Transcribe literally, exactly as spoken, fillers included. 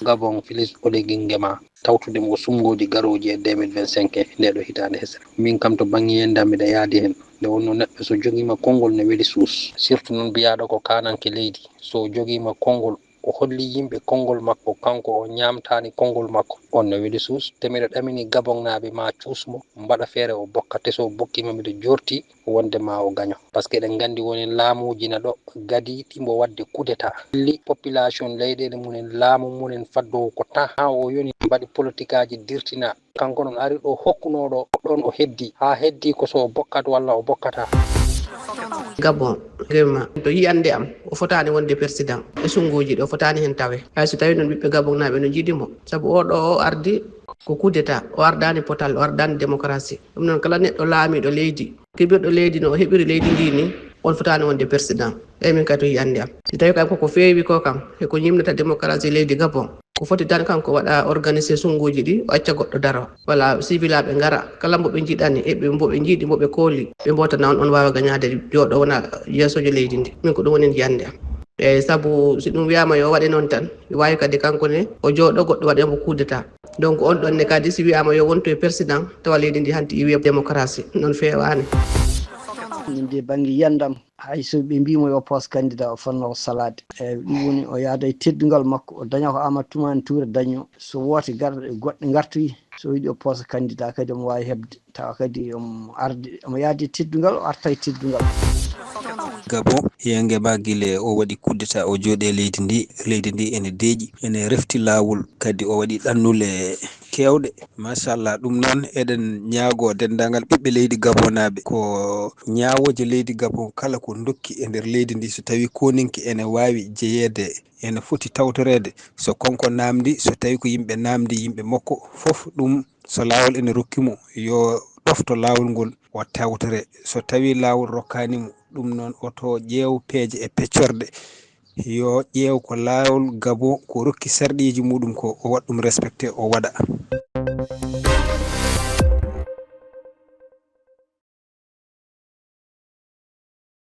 Gabon, Félix Oligui Nguema, tawtude mo sunngooji garooji e deux mille vingt-cinq, e ndeeɗo hitaande hesere. Min kam, to bannge yiyannde am, miɗa yaadi heen. Nde wonnoo neɗɗo so jogiima konngol, ne weli suus. Surtout noon mbiyaaɗo ko kaananke leydi. So jogiima konngol, o holli yimɓe konngol makko, kanko o ñaamtaani konngol makko, on ne weli suus. Te miɗa ɗamini Gabonnaaɓe, maa cuus mo, mbaɗa feere o bokka. Te so bokkiima, miɗa jorti wonde ma o gaño. Parce que eɗen nganndi wonen laamuuji na ɗo gadi ɗi mbo waɗde coup d'état. Holli population leyɗeele mumen, laamu mumen faddoowo ko tan. Haa o yoni mbaɗi politikaaji dirtina. Kanko noon ari ɗo hokkunoo ɗo, ɗoon o heddi. Haa heddi ko so o bokkat walla o bokkata. Gabon, Nguema, to yiyannde am, o fotaani wonde président e sunnguuji ɗi, o fotaani heen tawe. Hay so tawii noon ɓiɓɓe Gabonnaaɓe no njiɗi mo. Sabu oo ɗo o ardi ko coup d'état, o ardaani potal, o ardaani démocratie. Ɗum noon, kala neɗɗo laamiiɗo leydi, keɓirɗo leydi no o heɓiri leydi ndi ni, on fotaani wonde président. Eyi, min kadi to yiyannde am. Si tawii kam koko feewi ko kam, e ko ñimnata démocratie leydi Gabon, ko foti tan kanko waɗa organisé sunnguuji ɗi, o acca goɗɗo daro. Walla sivilaaɓe ngara, kala mbo ɓe njiɗani, e ɓe, mbo ɓe njiɗi, mbo ɓe kooli, ɓe mbootana on, on waawa gañaade, jooɗo wona yeesoojo leydi ndi. Min ko ɗum woni yiyannde am. Eyi, sabu si ɗum wiyaama yo waɗe noon tan, mi waawi kadi kanko ne, o jooɗo goɗɗo waɗa mo coup d'état. Donc, on ɗon ne kadi, si wiyaama yo wontu e président, tawa leydi ndi hanti iwi démocratie, noon feewaani. Min de bannge yiyannde am, hay so ɓe mbiimo yo poos candidat, o fotnoo ko salaade. Eyi, ɗum woni o yaada e teddungal makko, o daña ko Amadou Toumani Touré dañnoo. So woote gar-, goɗɗe ngartoyi, so yiɗi o poosa candidat kadi omo waawi heɓde, tawa kadi omo ardi, omo yaadi e teddungal, o arta e teddungal. Gabon, yiyannde ma gila o waɗi coup d'état, o jooɗi e leydi ndi, leydi ndi ene deeƴi, ene refti laawol, kadi o waɗi ɗannule keewɗe. Machallah, ɗum noon eɗen ñaagoo denndaangal ɓiɓɓe leydi Gabonnaaɓe, ko ñaawooje leydi Gabon kala ko ndokki e nder leydi ndi, so tawii kooninke ene waawi jeyeede, ene foti tawtoreede, so kanko naamndii, so tawii ko yimɓe naamndii, yimɓe makko fof, ɗum so laawol ene rokki mo, yo ɗofto laawol ngol, o tawtore. So tawii laawol rokkaani mo ɗum noon, oto ƴeew peeje e peccorɗe, yo ƴeew ko laawol Gabon ko rokki sarɗiiji muɗum ko, o waɗa ɗum respecté, o waɗa.